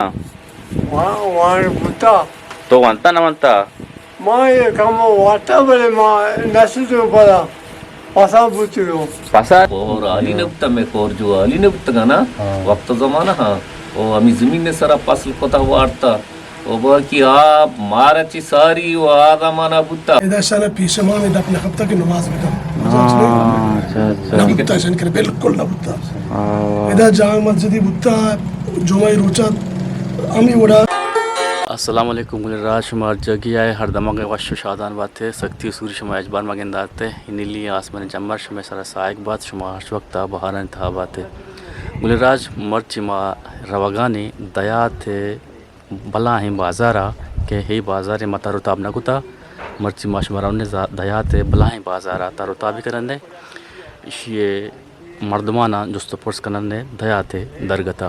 وا-، وان بوتا۔ تو وانتا نہ وانتا؟ ما یہ کم واتا، بلے ما نسیت پدا پسا بوتگو۔ پسا؟ اور عالی نہ بوتا، میں کور جو عالی نہ بوتگا نا۔ ہاں۔ وقت زمانہ ہاں۔ او ہمی زمین نے سرا فصل کتا وارتا۔ او باقی آ مارا چی ساری و آ زمانہ بوتا۔ ادا شانا پیش ما میں دپ نہ کپتا کہ نماز بکن۔ ہاں، اچھا، اچھا۔ نہ بوتا، شان کرے بالکل نہ بوتا۔ ہاں۔ ادا جامع مسجدی بوتا، جمعہ روچا ہمی وڑا۔ السلام علیکم گلیں راج، شما ہر جگہ آئے، ہر دمگ وش و شادان باتے، سکتی و سوری شما اجبار مگنداتے، نیلی آسمان جمر شما سرا سائق بات، شما ہر وقت بہاران تہا باتے۔ گلیں راج، مرچی ما روگانی دیات بلاہیں بازارا کہ اے بازار ما تر و تاب نہ کتا، مرچی ما شما رونے ز-، دیات بلاہیں بازارا تر و تابی کنندے، اشی مردمانا جست و پرس کنندے دیات درگتا۔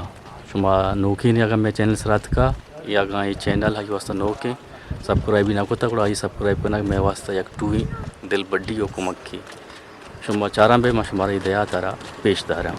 شما نوکین اگاں مئے چینل سرا اتکا یا اگاں اے چینل ہئی واسطہ نوکیں سبسکرائبی نہ کتا، گڑا اے سبسکرائب کنگ مئے واسطہ یک ٹوہیں دل بڈی و کمکی۔ شما چاراں بے، ما شمارا اے دیات ء را پیش داراں۔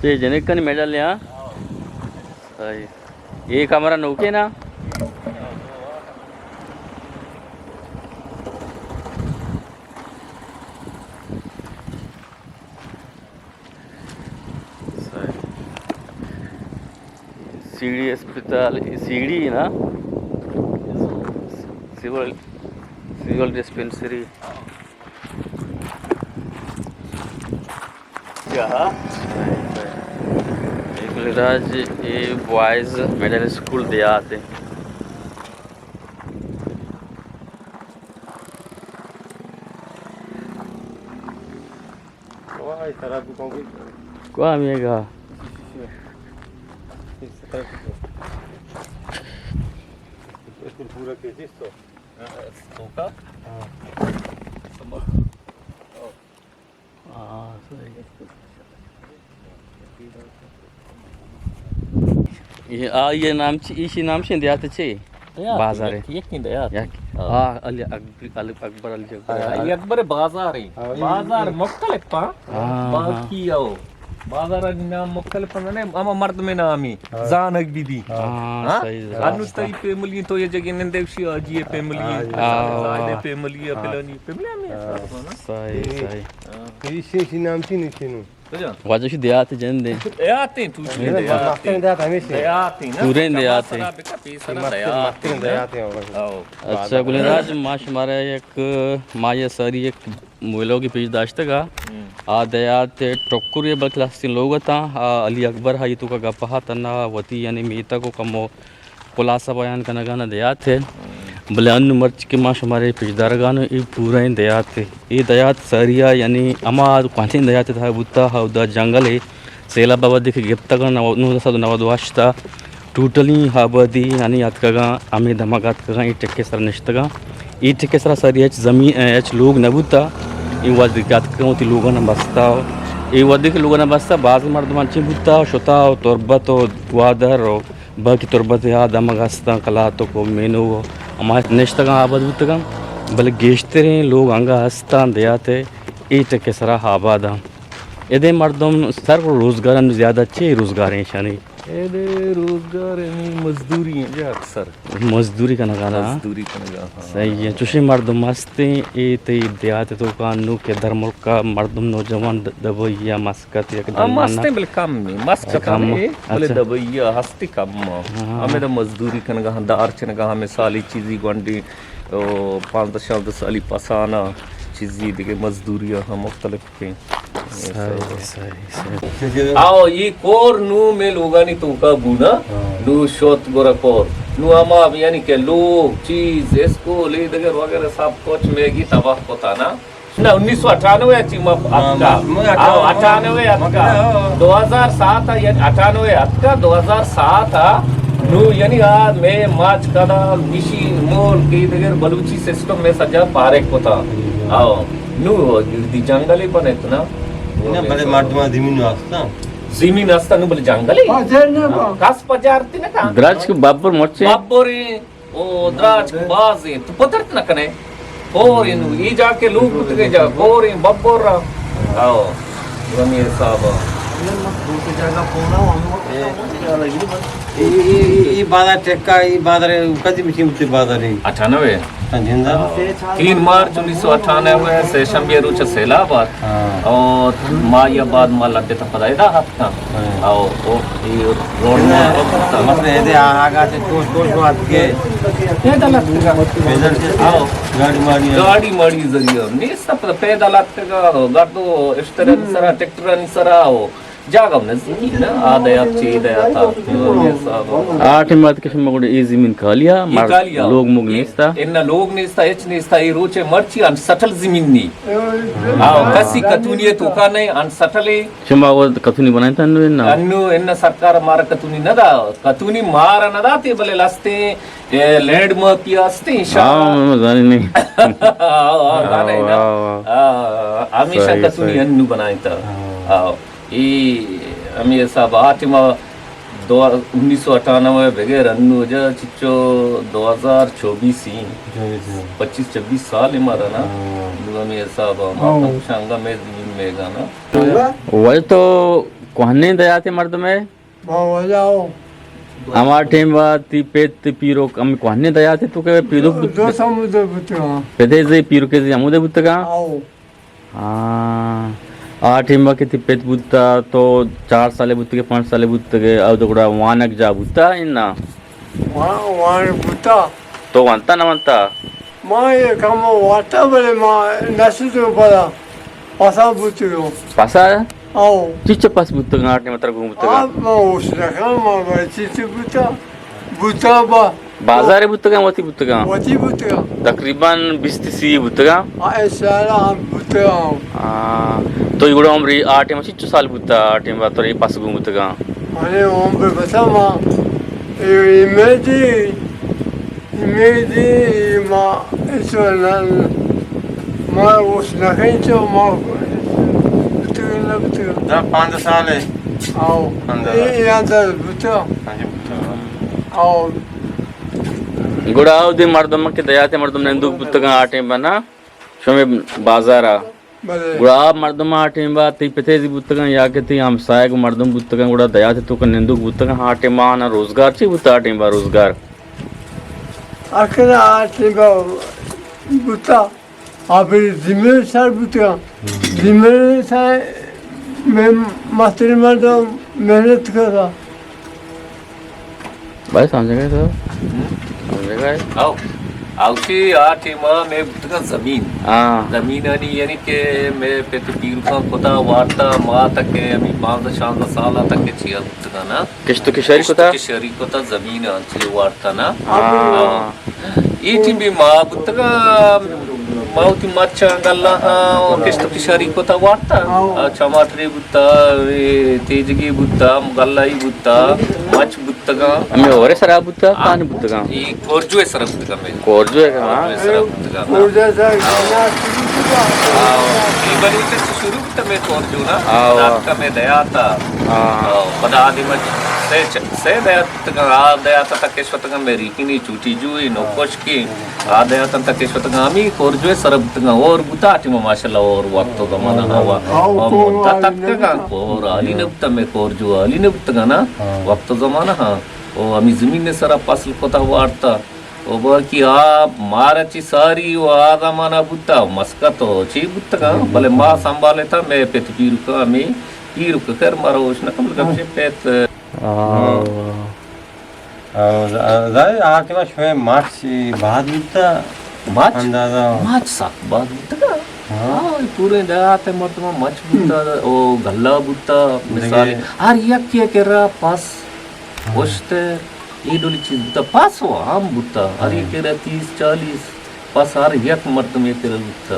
اے جنکانی میڈل یاں؟ صحیح۔ اے کمرہ نوکے نا؟ صحیح۔ سی ڈی اسپتال، سی ڈی نا؟ سول، سول ڈسپنسری۔ اے گلیں راج، اے بوائز مڈل اسکول دیات ایں۔ کواں میگا؟ ہاں، صحیح۔ اے، آ، اے نام چی، ایشی نام چی دیات چی؟ دیات، بازار یک، یکیں دیات۔ یک۔ ہاں۔ آ، علی اکبر، علی اکبر، علی اکبر۔ ہاں، علی اکبر بازار ایں۔ ہاں، بازار مختلف ہاں۔ ہاں، ہاں۔ باقی او بازار نام مختلف ایں، ہما مردم نامی ہاں۔ زانگ بی بی۔ ہاں، ہاں؟ صحیح، انو راست۔ تئی فیملی تو یہ جگہ نندے، اسی آجی فیملی، ہاں۔ زاہد فیملی، ہاں۔ فلانی فیملی ہمیں ہاں۔ صحیح، صحیح۔ ہاں۔ ایشی، ایشی نام چی نیشینو؟ واجہ شی دیات جند ایں۔ دیات ایں، تو چی دیات ایں۔ دیات ایں نا۔ پوریں دیات ایں۔ مستریں دیات ایں۔ او۔ اچھا، گلیں راج، ما شمارا یک، ما یہ ساری یک ویلوگی پیش داشتگا۔ ہم۔ آ دیات ٹکر یہ بلکہ لہستیں لوگ اتاں، آ علی اکبر ہائی تو کا گپا تنا وتی یعنی میتگ و کمو خلاصہ بیان کنگا نہ دیات ء۔ بلے انوں مرچی کہ ما شمارے پیش دارگانوں، اے پوریں دیات ء۔ اے دیات ساریا یعنی ہما کوہنیں دیات ء تہا بوتا، اودا جنگل ء سیلاب ء وھدے کہ گپتگ، نو-، نوزدہ سد نود و ہشت ء ٹوٹلی آبادی یعنی اتکگاں، ہمے دمگ اتکگاں، اے ٹکے سر نشتگاں۔ اے ٹکے سرا ساری ہچ زمین، ہچ لوگ نہ بوتا۔ اے وھدے کہ اتکگاں وتی لوگاں بستا۔ اے وھدے کہ لوگاں بستا، باز مردمان چی بوتا، شتا و تربت و گوادر و باقی تربت ء آ دمگ استاں، کلاتک و مینو و ہما نشتگاں آباد بوتگاں، بلے گیشتریں لوگ انگا استاں دیات ء اے ٹکے سرا آباداں۔ ادے مردم سر روزگار انت، زیادہ چے روزگار ایں ایشانی؟ ادے روزگار ہمے مزدوری ایں جی اکثر۔ مزدوری کنگا نا؟ مزدوری کنگا، ہاں۔ صحیح ایں۔ چوشیں مردم استیں، اے تئی دیات ء توکا انوں کہ در ملک ء مردم نوجوان د-، دبئی یا مسکت یک ہم درمانا۔ ہستیں بلے کم ایں، مسکت کم ہم ایں، بلے اچھا۔ دبئی ء ہستی کم۔ ہاں۔ ہمے دا مزدوری کنگا ہاں، دار چنگا ہاں، مثالی چیزی گونڈی، او، پانزدہ شانزدہ سالی پسانا چیزی دگہ مزدوری ہاں مختلف ایں۔ صحیح، صحیح، صحیح۔ آو، ای کور نو مے لوگانی توکا بونا، ہاں۔ نو شوت گورا کور۔ نو اما یعنی کہ لوگ، چیز، اسکول، ای دگر وغیرہ سب کچھ میگی تباہ کتا نا۔ نہ، انیس سو اٹھانوے ء چی ما ہاں، اتکا۔ ما، ما آو، اٹھانوے، اٹھانوے اتکا۔ ہاں۔ دو ہزار سات ء، یعنی اٹھانوے اتکا، دو ہزار سات ء نو، یعنی آ مے ماچ کدا مشین مول کی دگر بلوچی سسٹم مے سجا پارے کتا۔ ہاں۔ آو، نو گردی جنگلی بنت نا۔ نہ، بلے مردم زمین واسطہ۔ زمین واسطہ نو بلے جنگلی۔ ہاں، جنگل۔ کس پجارتی نہ کا۔ درچک ببر مرچی۔ ببر او دراج بازیں، تو پترت نہ کنے۔ کور انو، ای جا کے لوگ بوتگے جا، کور ان ببر را۔ آو، غمی حساب۔ ای، ای، ای، ای بازار ٹکا، ای بازار کدی مشین بوتے بازار ای؟ اٹھانوے۔ ہاں، جندا۔ تین مارچ انیس سو اٹھانوے، سے شنبے روچ سیلاب آت۔ ہاں۔ اور ما یا بعد ما لڈے تا پدا ادا ہت۔ ہاں۔ او، او، ای روڈ ما مسئلہ ہے دے، آ، آگا سے ٹوش، ٹوش بات کے۔ پیدل اتکگا۔ پیدل سے آو۔ گاڑی ماڑی ہے۔ گاڑی ماڑی ذریعہ۔ نیست پتہ، پیدل اتکگا، گردو اشترن سرا، ٹریکٹرن سرا، او۔ جاگہ نزدیکی نا، آ دیا چی دیا تا۔ آ ٹیم بات کہ شما گوڑے ای زمین کالیا، ای مر-، کالیا۔ لوگ موگ ای، نیستا۔ انا لوگ نیستا، ہچ نیستا، ای روچے مرچی ان سٹل زمین نی۔ آو، کسی کتونی توکا نہیں، ان سٹلے۔ شما وت کتونی بنائینتا انو انا؟ انو انا سرکار مارا کتونی نہ دا، کتونی مارا نہ داتے، بلے لستے، اے، لینڈ مافیا ہستے، انشاءاللہ۔ ہاں، میں زانی نہیں۔ ہاں، ہاں، زانے نا۔ ہاں، ہاں۔ آ، ہمیشہ صحیح، کتونی صحیح۔ انو بنائینتا۔ ہاں۔ آ، ای، ہمیں حساب آ ٹیما دو، انیس سو اٹھانوے بغیر انو جا چچو دو ہزار چوبیس ہی۔ چوبیس ہی۔ پچیس چھبیس سال ہی مارا نا۔ ہاں۔ نو ہمیں حساب آ، ہاں۔ مارا شانگا میں دین میں گانا۔ وجہ تو کوہنیں دیاتے مردم ہے؟ ہاں، وجہ ہو۔ ہما ٹیم با تی پت تی پیروک ہم کوہنیں دیاتے تو کہ پیروک دو، بوت-، دو سمودر بوتگا۔ پتے زی پیروکے زی ہمودے بوتگا؟ آؤ۔ ہاں۔ آ ٹیم با کہ تی پت بوتا تو چار سالے بوتگے، پانچ سالے بوتگے، او تو گڑا وانگ جا بوتا انا؟ وا-، وانگ بوتا۔ تو وانتا نہ وانتا؟ ما اے کم وارتا، بلے ما نشتوں پدا پسا بوتگوں۔ پسا؟ آؤ۔ چچو پس بوتگاں، آ ٹیم ترا گون بوتگاں؟ آ، ما ہوش نہ کناں، ما بلے چچو بوتا، بوتا با۔ بازار بوتگاں، وتی بوتگاں؟ وتی بوتگاں۔ تقریباً بیست سی بوتگاں؟ آ، اے سالا ہم بوتگاں۔ آ، تو گڑا عمری آ ٹیم چچو سال بوتا، آ ٹیم ترا پس گون بوتگاں؟ ارے عمر بتا ما، اے، اے میں دی، میدی ما ایشو نن ما اوش نہ کئیں چو ما بوتگ نہ بوتگ۔ دہ پانزدہ سال ہے۔ آؤ۔ اندازہ۔ اے، اے انداز بوتگ۔ ہاں جی، بوتگ۔ آؤ۔ گڑا او دے مردم کہ دیاتے مردم نندوک بوتگاں آ ٹیم بنا شمے بازارا۔ بلے۔ گڑا آ مردم آ ٹیم با تئی پتے زی بوتگاں یا کہ تئی ہمسایگ مردم بوتگاں، گڑا دیاتے توکا نندوک بوتگاں، آ ٹیم با آنا روزگار چی بوتا؟ آ ٹیم با روزگار؟ اکر آ ٹیم با بوتا، آ پہ زمین سر بوتگاں۔ زمین سر میں مستری مردم محنت کرتا۔ بھائی سمجھ گئے تو؟ ہم۔ سمجھ گئے؟ آؤ۔ آؤشی آ ٹیما میں بوتگاں زمین۔ ہاں۔ زمینانی یعنی کہ میں پت پیرکاں کتا وارتا، ما تک کہ ہمیں پانزدہ شانزدہ سال تک کہ چیا بوتگاں نا۔ کشت و کشاری کشت و کتا؟ کشاری کتا زمین آنچی وارتا نا۔ ہاں۔ ہاں۔ اے ٹیم بھی ما بوتگاں، ما وتی مچاں گلاں، آ، کشت و کشاری کتا وارتا۔ آ، چماٹرے بوتا، اے تیجگی بوتا، گلائی بوتا، مچ بوتگاں۔ ہمیں اورے سرا بوتا، آ، کان بوتگاں؟ اے کورجوے سرا بوتگاں میں۔ کورجوے کا، ہاں۔ کورجوے سرا بوتگاں۔ کورجوے سرا۔ آ، اے بلوچ شروع بوتا میں کورجو نا۔ آ، آ۔ کا میں دیاتا۔ آ۔ آ، پدا آدی مچ سے چ-، سے دیات۔ تگاں، آ دیاتا تک شتگاں، میں ریکینی چوٹی جوئی نوکوشکی، آ دیاتا تک شتگاں، ہمی کورجوے سر بوتگاں، اور بوتا ٹیم ماشاءاللہ، اور وقت و زمانہ ہوا، ہاں، اور مدت تک تگاں، اور حالی نہ بوتا، میں کورجو حالی نہ بوتگاں نا، ہاں۔ وقت و زمانہ ہاں، او ہمی زمین سرا فصل کتا وارتا، او باقی آ مارا چی ساری و آ زمانہ بوتا، مسکت و چی بوتگاں، بلے ما سنبھالتا، میں پت پیرکا، ہمیں پیرک کر مارا ہوش نہ کم لگا، ہاں۔ پت۔ آ۔ آ، ظاہر آ ٹیما شوئے ماچ باز بوتا۔ ماچ؟ اندازہ۔ ماچ سک باز بوتا۔ ہاں، پورے دیہات ءِ مردماں مچ بوتا، او گلہ بوتا، مثال، ہر یکے ءِ کرا پس، اشتر، اے ڈولی چیز بوتا۔ پس و عام بوتا، ہر یکے ءِ کرا تیس چالیس پس ہر یک مردمے ءِ کرا بوتا۔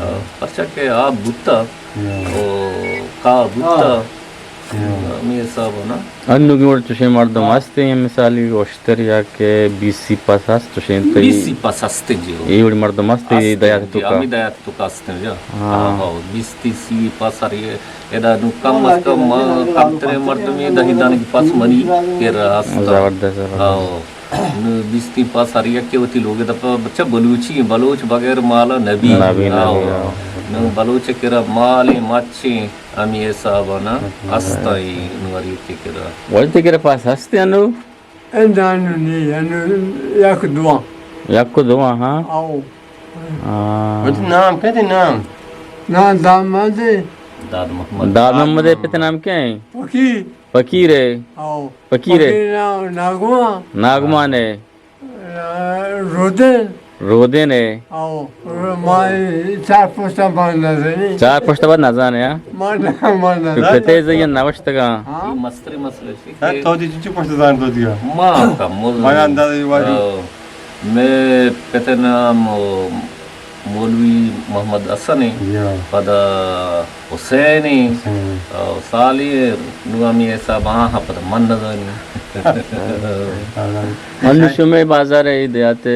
آ، پرچا کہ آ بوتا، او کا بوتا، ہمے حساب ءَ نا۔ انوگیں وڑ چشیں مردم ہستیں، مثالی اشتر یا کہ بیست سی پس ہست چشیں تئی؟ بیست سی پس ہستیں جی۔ اے وڑیں مردم ہستیں، ہستیں دیہات ءِ توکا؟ ہمے دیہات ءِ توکا ہستیں جی۔ ہاں۔ ہاں، بیست سی پس ہر ادا نوں کم از کم کمتریں مردمے دہ دانگی پس منی کرا ہست۔ زبردست، زبردست۔ ہاں۔ نوں بیست سی پس ہر یکے وتی لوگ ءِ دپا، بچہ بلوچی ایں، بلوچ بغیر مالا نبی۔ نبی، نبی، ہاں۔ نوں بلوچ ءِ کرا مالیں مچیں ہمے حساب ءَ نا ہستاں، نوں ہر یکے ءِ کرا۔ وتی کرا پس ہستیں انوں؟ انوں نی، انوں یک دو۔ یک دو، ہاں۔ آؤ۔ ہاں۔ وتی نام کئے تئی نام؟ نام داد محمد ایں۔ داد محمد۔ داد محمد ءِ پت ءِ نام کئے ایں؟ فقیر۔ فقیر ایں؟ آؤ۔ فقیر ایں؟ فقیر نام ناگمان۔ ناگمان ایں؟ رودین۔ رودین ایں؟ آؤ۔ ما چار پشت ءَ بعد نزانی۔ چار پشت ءَ بعد نزانے، ہاں؟ ما نہ، ما نہ۔ تو پت ءِ زی ءَ نوشتگاں۔ ہاں۔ اے مستریں مسئلہ اش کہ تو دی چنچو پشت زان تو دیا؟ ما کم مز-، ما اندازہ واجو۔ آؤ۔ مئے پت ءِ نام مولوی محمد حسن ایں، جی ہاں۔ پدا حسین ایں، حسین۔ او صالح، نوں ہمے حساب ءَ، ہاں، پدا من نزانی۔ انوں شمئے بازار ءِ اے دیہات ءِ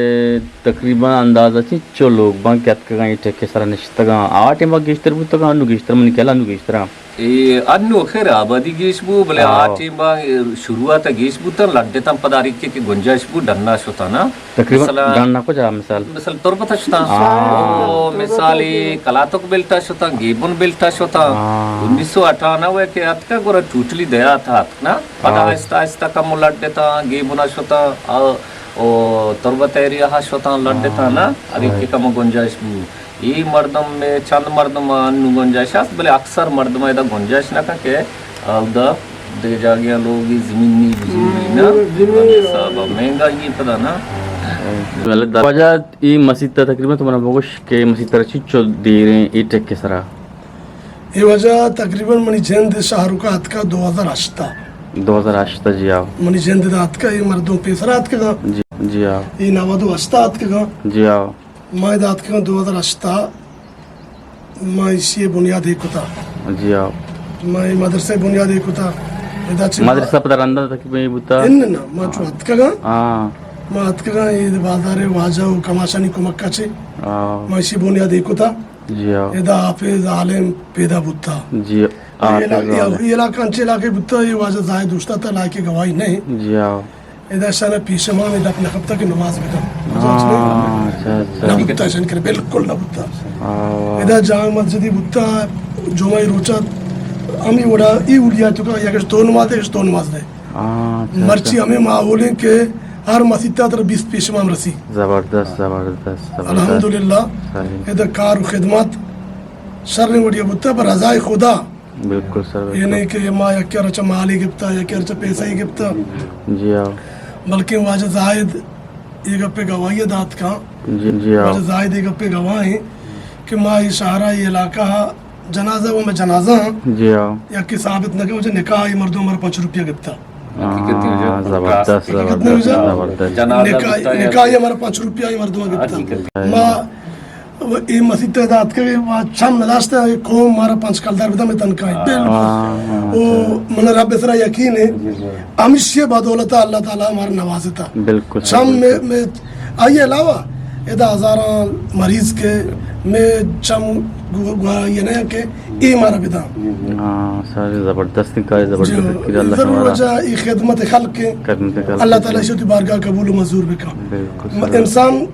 تقریباً اندازہ چنچو لوگ باں کہ اتکگاں اے ٹک ءِ سرا نشتگاں؟ آ ٹائم ءَ گیشتر بوتگاں، انوں گیشتر؟ منی خیال ءَ انوں گیشتراں۔ اے انوں خیر آبادی گیش بو، بلے آ ٹیم ءَ شروعات ءَ گیش بوتاں، لڈتاں، پدا ہر یکے کہ گنجائش بو، ڈن ءَ شتاں نا۔ تقریباً مثلاً ڈن ءَ کجا مثال؟ مثلاً تربت ءَ شتاں۔ ہاں۔ او مثال کلاتک بیلٹ ءَ شتاں، گیبن بیلٹ ءَ شتاں۔ ہاں۔ انیس سو اٹھانوے کہ اتکاں گڑا ٹوٹلی دیہات ءَ اتک نا۔ پدا آہستہ آہستہ کمو لڈتاں، گیبن ءَ شتاں، آ، او تربت ایریا ءَ شتاں، لڈتاں نا۔ ہر یکے کمو گنجائش بو۔ اے مردم، مئے چند مردم انوں گنجائش است، بلے اکثر مردم ادا گنجائش نہ کن کہ اودا دگہ جاگہاں لوگی زمین نی بزوری نا، ہمے حساب ءَ مہنگائی پدا نا۔ واجہ، اے مسیت ءَ تقریباً تو منا بگوش کہ مسیت ءَ را چنچو دیر ایں اے ٹک ءِ سرا؟ اے واجہ تقریباً منی جند شاہ رخ ءَ اتکا دو ہزار ہشت ءَ۔ دو ہزار ہشت ءَ، جی ہاں۔ منی جند ادا اتکا، اے مردم پیسرا اتکگاں۔ جی، جی ہاں۔ اے نود و ہشت ءَ اتکگاں۔ جی ہاں۔ ما ادا اتکگاں دو ہزار ہشت ءَ، ما ایشی ءِ بنیاد اے کتا۔ جی ہاں۔ ما اے مدرسہ ءِ بنیاد اے کتا۔ ادا چہ مدرسہ پدا رندا تقریباً اے بوتا؟ اناں، ما چو اتکگاں۔ ہاں۔ ما اتکگاں، اے بازار ءِ واجہ و کماشانی کمک ءَ چہ۔ ہاں۔ ما ایشی ءِ بنیاد اے کتا۔ جی ہاں۔ ادا حافظ عالم پیدا بوتا۔ جی۔ اے علا-، اے علاقہ انچیں علاقے بوتا، اے واجہ زاہد اوشتاتا، لائق گواہی نہ ایں۔ جی ہاں۔ ادا شان پیش ما ہمے دپ نہ کپتا کہ نماز بداں۔ ہاں، اچھا، اچھا۔ نہ بوتا، شان کرے بالکل نہ بوتا۔ ہاں۔ ادا جامع مسجدی بوتا، جمعہ روچا ہمے وڑا اے اولیاء تو کا، یک تو نماز دے، یک تو نماز دے۔ ہاں، اچھا، مرچی اچھا۔ ہمے ماحول ایں کہ ہر مسیت ءَ ترا بیست پیش امام رسی۔ زبردست، زبردست، زبردست۔ الحمدللہ۔ صحیح۔ ادا کار و خدمت شریں وڑی ءَ بوتا، پر رضائے خدا۔ بالکل سر، اے بالکل۔ نہیں کہ ما یکے ءَ را چہ مالے گپتا، یکے ءَ را چہ پیسہ ئے گپتا۔ جی ہاں۔ بلکیں واجہ زاہد اے گپ ءِ گواہی ءَ دات کاں۔ جی، جی ہاں۔ واجہ زاہد اے گپ ءِ گواہ ایں کہ ما اے شہر ءَ، اے علاقہ ءَ جنازہ و مئے جنازہ ہاں۔ جی ہاں۔ یکے ثابت نہ کہ واجہ نکاح ءَ اے مردم مارا پنچ روپیہ گپتا۔ ہاں، زبردست، حقیقت نہیں زبردست، واجہ؟ زبردست۔ جنازہ نکاح، گپتا یا نکاح ءَ اے مارا پنچ روپیہ اے مردم گپتا۔ حقیقت۔ ما و اے مسیت ءَ ادا اتکگیں، ما چم نداشتہ، اے قوم مارا پنچ کلدار بداں، مئے تنخواہ ایں۔ بالکل۔ ہاں، ہاں، او اچھا۔ من رب ءِ سرا یقین ایں۔ جی، جی۔ ہمیشی ءِ بدولت ءَ اللہ تعالی مارا نوازتا۔ بالکل سر، بالکل۔ چم مئے، مئے، آئی علاوہ ادا ہزاراں مریض کہ مئے چم گو-، گواہی نہ کہ اے مارا بداں۔ جی، جی۔ ہاں، سر، زبردست کار، زبردست، جی، فکر، اللہ ضرور تبارک۔ واجہ اے خدمت خلق ایں۔ خدمت خلق۔ اللہ تعالی ایشی ءَ وتی بارگاہ قبول و منظور بکا۔ بالکل سر۔ انسان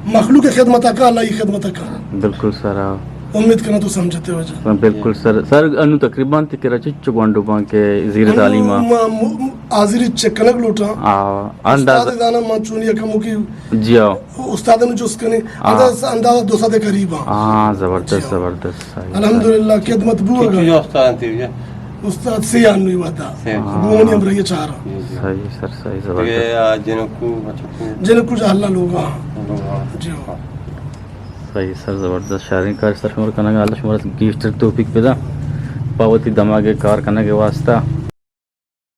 مخلوق ءِ خدمت ءَ کا، اللہ ءِ خدمت ءَ کا۔ بالکل سر، ہاں۔ امید کناں تو سمجھتے واجہ۔ ہاں، بالکل سر۔ سر، انوں تقریباً تئی کرا چنچو گونڈو باں کہ زیر تعلیم آں؟ ما م-، حاضری چیک کنگ لوٹاں۔ آ، اندازہ۔ استاد زاناں من چونی کموکی۔ جی ہاں۔ استاد نوں جست کنیں۔ ہاں۔ اندازہ، اندازہ دو سد ءِ قریب آں۔ ہاں، زبردست، جی ہاں۔ زبردست۔ صحیح۔ الحمدللہ، خدمت بوگا۔ چنچو استاد انت واجہ؟ استاد سے انوی ودا۔ سے۔ ہاں۔ گونی ہم رہی چار۔ جی، جی۔ صحیح سر، صحیح، زبردست۔ آ، جنکو، بچکو۔ جنکو جا اللہ لوگا۔ لوگا۔ جی ہاں۔ بھائی سر زبردست شریں کار سر شمار کنگ، اللہ شمار گیشتر توفیق بدا پہ وتی دماغ کار کنگ واسطہ۔